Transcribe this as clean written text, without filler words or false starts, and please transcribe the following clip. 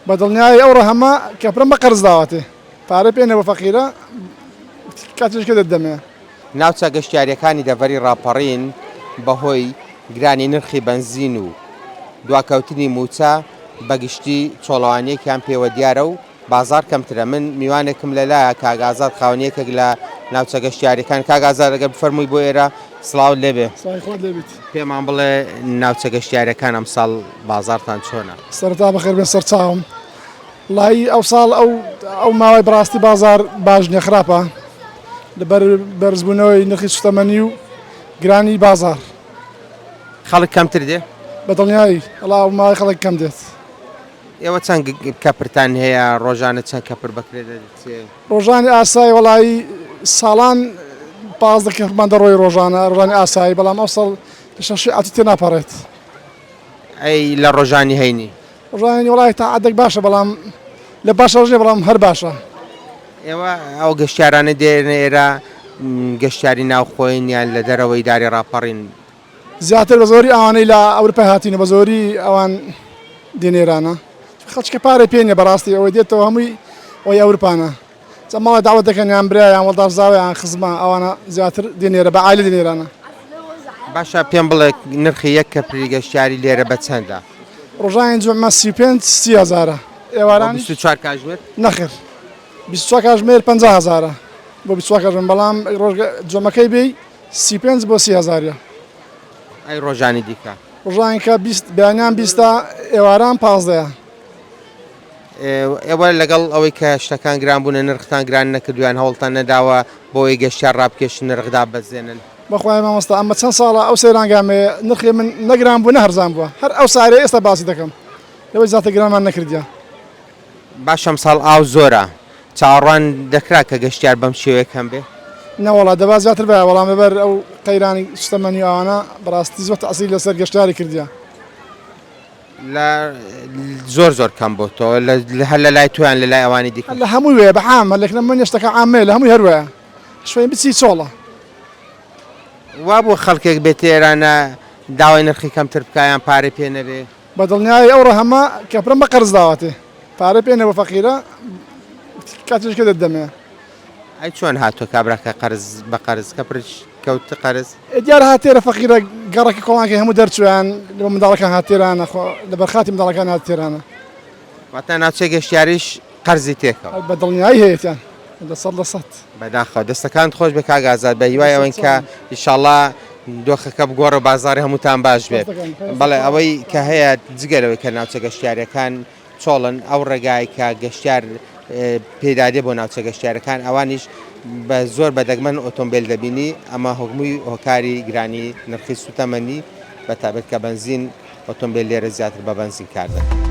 بە دڵنیایی ئەو ڕەهەمە کەپرم بە قەرز داوەتێ پارە پێ نەبوو فەقیرە کاتێش کە دەدەمێ. ناوچە گەشتیارییەکانی دەڤەری ڕاپەڕین بەهۆی گرانی نرخی بەنزین و دواکەوتنی مووچە بەگشتی چۆڵەوانییەکیان پێوە دیارە و بازاڕ کەمترە. من میوانێکم لەلایە کاک ئازاد خاوەنی یەکێک لە ناوچە گەشتیارییەکان. کاک ئازاد ئەگەر بفەرمووی بۆ ئێرە سڵاوت لێبێ. سڵاوی خوات لێبیت. پێمان بڵێ ناوچە گەشتیارییەکان ئەمساڵ بازاڕتان چۆنە؟ سەرەتا بەخێر بێن سەرچاوم. وەڵایی ئەوساڵ ئەو ئەو ماوەی بەڕاستی بازاڕ باش نیە خراپە لەبەر بەرزبوونەوەی نرخی سوتەمەنی و گرانی بازاڕ. خەڵک کەمتر دێ؟ بە دڵنیایی وەڵا ئەو ماوەی خەڵک کەم دێت. ئێوە چەند کەپرتان هەیە ڕۆژانە چەند کەپر بەکرێ دەچێ؟ ڕۆژانی ئاسایی وەڵایی ساڵان 15 کەپرمان دەڕۆی ڕۆژانە ڕۆژانی ئاسایی بەڵام ئەوساڵ لە شەشی ئاتی تێناپەڕێت. ئەی لە ڕۆژانی هەینی؟ ڕۆژانی وەڵای تا عەدەک باشە بەڵام لە باشە ڕژێ بەڵام هەر باشە. ئێوە ئەو گەشتیارانە دێنە ئێرە گەشتیاری ناوخۆین یان لە دەرەوەی داری ڕاپەڕین؟ زیاتر بە زۆری ئەوانەی لە ئەورپای هاتینە بە زۆری ئەوان دێن ئێرانە خەڵکی پارەی پێ نیە بەڕاستی ئەوەی دێتەوە هەمووی ئەوەی ئەورپانە جا ماڵە داوەت دەکەن یان برا یان وەڵدارزاوە یان خزمە ئەوانە زیاتر دێن ئێرە بە عایلە دێن ئێرانە. باشە پێم بڵێ نرخی یەک کەپری گەشتیاری لێرە بە چەندە؟ ڕۆژانی جومعە 35 سی هەزارە ئێواران 24 کاژمێر؟ نەخێر 24 کاژمێر 50 هەزارە بۆ 24 کاژمێر بەڵام ڕۆژگە جمعەکەی بێی 35 بۆ سی هەزاریە. ئەی ڕۆژانی دیکە؟ ڕۆژانی کە 20 بەیانیان بیستە ئێواران پازدەیە. ئێوە لەگەڵ ئەوەی کە شتەکان گران بوونە نرختان گران نەکردووە یان هەوڵتان نەداوە بۆ ئەوەی گەشتیار ڕابکێشن نرخ داببەزێنن؟ بەخوای مامۆستا ئەمە چەند ساڵە ئەو سەیرانگامەیە نرخی من نە گران بوو نە هەرزان بووە هەر ئەو سعرەی ئێستا باسی دەکەم لەوەی زیاتر گرانمان نەکردیە. باشە ئەمساڵ ئاو زۆرە چاوەڕوان دەکرا کە گەشتیار بەم شێوەیە کەم بێ؟ نەوەڵا دەبا زیاتر بایە بەڵام لەبەر ئەو قەیرانی سوتەمەنی و ئەوانە بەڕاستی زۆر تەئسیری لەسەر گەشتیاری کردیە. لە زۆر زۆر کەم بۆتەوە لە هەر لە لای تۆیان لە لای ئەوانی دیکە لە هەمووی وەیە بە عام لە من شتەکە عامەیە لە هەمووی هەر وایە شوێن بچی چۆڵە. وا بوو خەڵکێک بێتە ئێرانە داوای نرخی کەمتر بکا یان پارەی پێ نەبێ؟ بە دڵنیایی ئەو ڕەهەمە کەپرم بە قەرز داوەتێ پارەی پێ نەبوو فەقیرە کاتێش کە دەدەمێ. ئەی چۆن هاتووە کابرا کە قەرز بە قەرز کەپرش کەوت قەرز؟ ئێ دیارە هاتێرە فەقیرە گەڕەکی کۆڵانکەی هەموو دەرچوویان لە منداڵەکان هاتێرانە خۆ لەبەر خاتی منداڵەکان هاتێرانە. واتە ناوچەی گەشتیاریش قەرزی تێکەوە. بە دڵنیایی هەیەتیان لە سەد لە سەد. بەداخەوە دەستەکانت خۆش بێ کاک ئازاد بە هیوای ئەوەین کە ئیشاڵا دۆخەکە بگۆڕێ و بازاڕی هەمووتان باش بێت. بەڵێ ئەوەی کە هەیە جگە لەوەی کە ناوچە گەشتیاریەکان چۆڵن، ئەو ڕێگای کە گەشتیار پێدا دێ بۆ ناوچە گەشتیارەکان ئەوانیش بە زۆر بە دەگمەن ئۆتۆمبیل دەبینی، ئەمە هەمووی هۆکاری گرانی نرخی سوتەمەنی بە تایبەت کە بەنزین ئۆتۆمبیل لێرە زیاتر بە بەنزین کار دەکەن.